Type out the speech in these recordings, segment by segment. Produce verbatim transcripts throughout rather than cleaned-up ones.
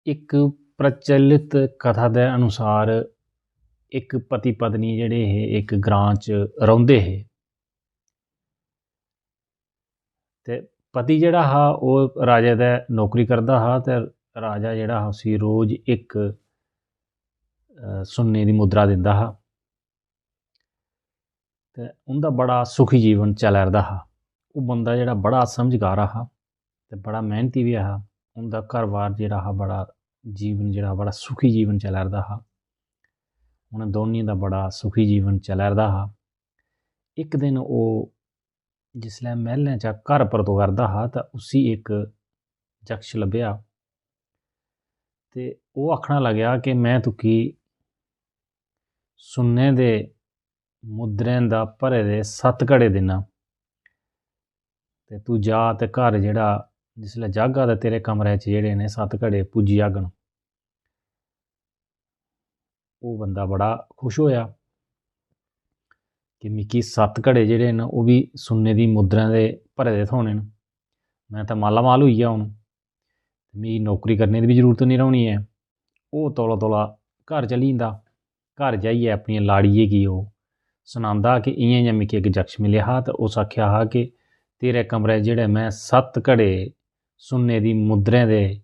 इक प्रचलित कथा दे अनुसार इक पति पत्नी जेह्ड़े हे, इक ग्रां च रौंह्दे हे। ते पति जेह्ड़ा हा, ओह् राजे दै नौकरी करदा हा ते राजा जेह्ड़ा हा, उसी रोज इक, अ, सुन्ने दी मुद्रा दिंदा हा। ते उं'दा बड़ा सुखी जीवन चलै 'रदा हा। ओह् बंदा जेह्ड़ा बड़ा समझकार हा ते बड़ा मेह्नती बी हा। उं'दा घर-बार जेह्ड़ा हा, बड़ा जीवन जेह्ड़ा बड़ा सुखी जीवन चलै 'रदा हा। उ'नें दौनीं दा बड़ा सुखी जीवन चलै 'रदा हा। इक दिन ओह् जिसलै मैह्लें चा घर परतोआ 'रदा हा, तां उसी इक यक्ष लब्भेआ। ते ओह् आखना लगेआ कि "में तुगी सुन्ने दे मुद्रें दा भरे दे सत्त घड़े दिन्ना। ते तू जा ते घर जेह्ड़ा जिसलै जागा, ते तेरे कमरे च जेह्ड़े न, सत्त घड़े पुज्जी जाङन।" ओह् बंदा बड़ा खुश होआ कि "मिगी सत्त घड़े जेह्ड़े न, ओह् बी सुन्ने दी मुद्रें दे भरे दे थ्होने न। में ते मालामाल होई गेआ हून, ते मिगी नौकरी करने दी बी जरूरत निं रौह्नी ऐ।" ओह् तौला तौला घर चली जंदा। घर जाइयै अपनियै लाड़ियै गी ओह् सनांदा कि "इ'यां इ'यां मिगी इक यक्ष मिलेआ हा, ते उस आखेआ हा कि तेरे कमरे च जेह्ड़े में सत्त घड़े सुन्ने दी मुद्रें दे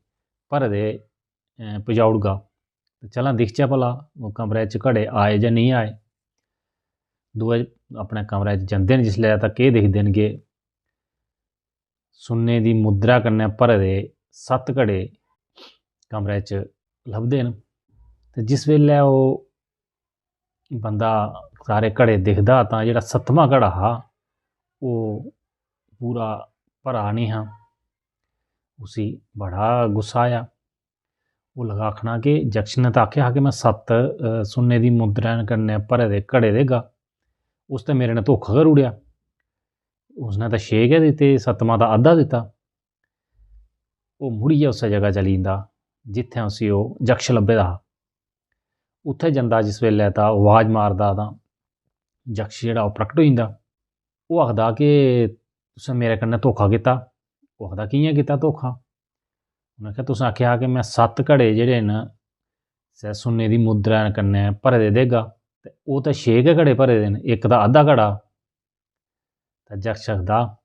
भरे दे, अं, पजाई ओड़गा। ते चलां दिखचै भला ओह् कमरे च घड़े आए जां नेईं आए।" दोऐ अपने कमरे च जंदे न जिसलै, तां केह् दिखदे न कि सुन्ने दी मुद्रा कन्नै भरे दे सत्त घड़े कमरे च लभदे न। ते जिस बेल्लै ओह् बंदा सारे घड़े दिखदा, तां जेह्ड़ा सत्तमां घड़ा हा, ओह् पूरा भरा निं हा। उसी बड़ा गुस्सा आया। ओह् लगा आखना कि "यक्ष ने तां आखेआ हा कि में सत्त, अ, सुन्ने दी मुद्रें कन्नै भरे दे घड़े देगा। उस ते मेरे ने धोखा करी ओड़ेआ। उसने तां छे गै दित्ते, सत्तमां दा अद्धा दित्ता।" ओह् मुड़ियै उस्सै जगह चली जंदा जित्थें उसी ओह् यक्ष लब्भे दा हा। उत्थें जंदा जिस बेल्लै, तां ओह् आवाज मारदा, तां यक्ष जेह्ड़ा ओह् प्रकट होई जंदा। ओह् आखदा कि "तुसें मेरे कन्नै धोखा कीता।" ओह् आखदा "कि'यां कीता धोखा?" उ'नें आखेआ "तुसें आखेआ हा कि में सत्त घड़े जेह्ड़े न, सै सुन्ने दी मुद्रा कन्नै भरे दे देगा, ते ओह् ते छे गै घड़े भरे दे न, इक दा अद्धा घड़ा।" ते यक्ष आखदा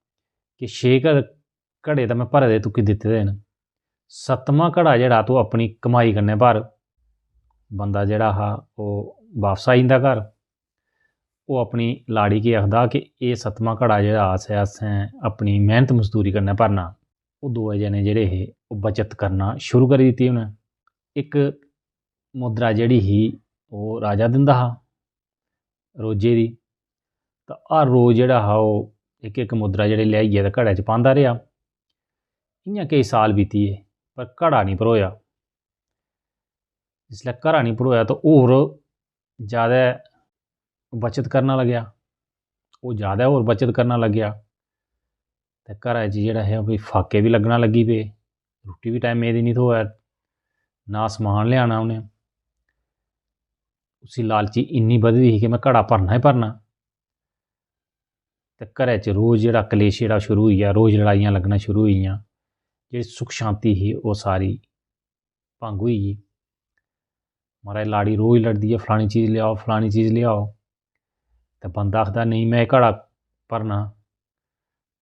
कि "छे घ-, घड़े ते में भरे दे तुगी दित्ते दे न, सत्तमां घड़ा जेह्ड़ा तूं अपनी कमाई कन्नै भर।" बंदा जेह्ड़ा हा ओह् बापस आई जंदा घर। ओह् अपनी लाड़ी गी आखदा कि "एह् सत्तमां घड़ा जेह्ड़ा असें, असें अपनी मेह्नत मजदूरी कन्नै भरना।" ओह् दोऐ जने जेह्ड़े हे, ओह् बचत करना शुरू करी दित्ती उ'नें। इक मुद्रा जेह्ड़ी ही, ओह् राजा दिंदा हा रोजै दी। तां हर रोज जेह्ड़ा हा, ओह् इक-इक मुद्रा जेह्ड़ी लेआइयै ते घड़ै च पांदा रेहा। इ'यां केई साल बीती गे, पर घड़ा निं भरोआ। जिसलै घड़ा निं भरोआ, तां होर जैदा बचत करना लग्गेआ। ओह् जैदा होर बचत करना लग्गेआ। ते घरै च जेह्ड़ा हा, कोई फाके बी लग्गना लग्गी पे, रुट्टी बी टैमै दी निं थ्होऐ, ना समान लेआना उ'नें। उसी लालची इन्नी बधी दी ही कि में घड़ा भरना गै भरना। ते घरै च रोज जेह्ड़ा कलेश जेह्ड़ा शुरू होई गेआ, रोज लड़ाइयां लग्गना शुरू होई गेइयां। जेह्ड़ी सुख शांति ही, ओह् सारी भंग होई गेई। "महाराज, लाड़ी रोज लड़दी ऐ, फलानी चीज लेआओ, फलानी चीज लेआओ।" ते बंदा आखदा, "नेईं, में एह् घड़ा भरना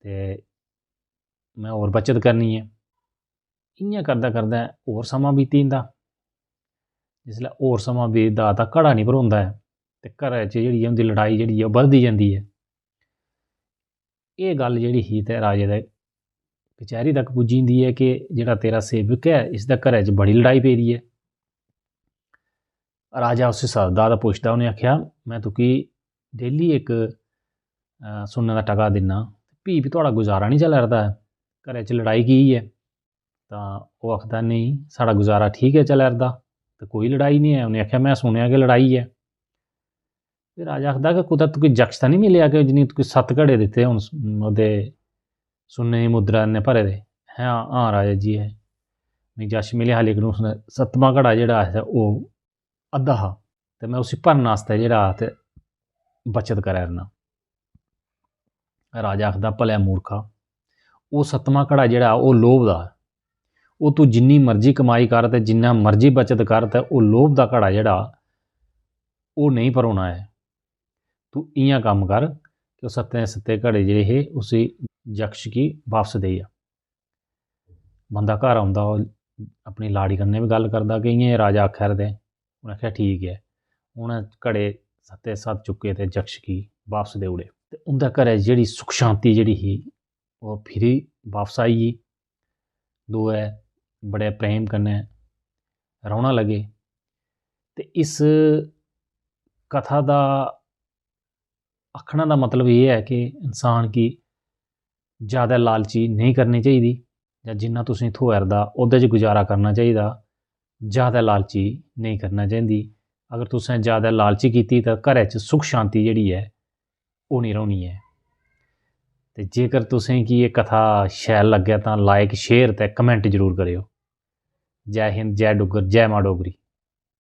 ते में होर बचत करनी ऐ।" इ'यां करदे करदे होर समां बीती जंदा। जिसलै होर समां बीतदा, तां घड़ा निं भरोंदा ऐ ते घरै च जेह्ड़ी ऐ, उं'दी लड़ाई जेह्ड़ी ऐ, ओह् बधदी जंदी ऐ। एह् गल्ल जेह्ड़ी ही, ते राजे दे कचैह्री तक पुज्जी जंदी ऐ कि "जेह्ड़ा तेरा सेवक ऐ, इसदे घरै च बड़ी लड़ाई पेदी ऐ।" राजा उसी सददा ते पुछदा, उ'नें आखेआ, "में तुगी डेली इक, अ, सुन्ने दा टका दिन्ना, फ्ही बी थुआढ़ा गुजारा निं चला करदा ऐ, घरै च लड़ाई की ऐ?" तां ओह् आखदा, "नेईं, साढ़ा गुजारा ठीक ऐ चला करदा, ते कोई लड़ाई निं ऐ।" उ'नें आखेआ, "में सुनेआ कि लड़ाई ऐ।" फिर राजा आखदा कि "कुतै तुगी यक्ष तां निं मिलेआ कि जि'नें तुगी सत्त घड़े दित्ते हून स-, ओह्दे सुन्ने दी मुद्रा कन्नै भरे दे?" "हां, हां राजा जी, ऐ, मिगी यक्ष मिलेआ हा, लेकिन उसने सत्तमां घड़ा जेह्ड़ा ऐ, ओह् अद्धा हा, ते में उसी भरने आस्तै जेह्ड़ा ते बचत करै करना।" राजा आखदा, "भलेआ मूर्खा, ओह् सत्तमां घड़ा जेह्ड़ा, ओह् लोभ दा ऐ, ओह् तूं जिन्नी मर्जी कमाई कर ते जिन्ना मर्जी बचत कर, ते ओह् लोभ दा घड़ा जेह्ड़ा, ओह् नेईं भरोना ऐ। तूं इ'यां कम्म कर कि ओह् सत्तें सत्ते घड़े जेह्ड़े हे, उसी यक्ष गी बापस देई आ। बंदा घर औंदा, ओह् अपनी लाड़ी कन्नै बी गल्ल करदा कि इ'यां एह् राजा आखै 'रदे। उ'नें आखेआ, "ठीक ऐ।" उ'नें घड़े सत्ते सत्त चुक्के ते यक्ष गी बापस देई ओड़े। ते उं'दे घरै च जेह्ड़ी सुख शांति जेह्ड़ी ही, ओह् फिरी बापस आई गेई। दोऐ बड़े प्रेम कन्नै रौह्ना लगे। ते इस कथा दा आखने दा मतलब एह् ऐ कि इंसान गी जैदा लालची नेईं करनी चाहिदी, जां जिन्ना तुसेंगी थ्होआ 'रदा, ओह्दे च गुजारा करना चाहिदा। जैदा लालची नेईं करना चाहिदी। अगर तुसें जैदा लालची कीती, तां घरै च सुख शांति जेह्ड़ी ऐ, ओह् निं रौह्नी ऐ। ते जेकर तुसेंगी एह् कथा शैल लग्गै, तां like, share ते comment जरूर करेओ। जै हिंद, जै डुग्गर, जै मां डोगरी।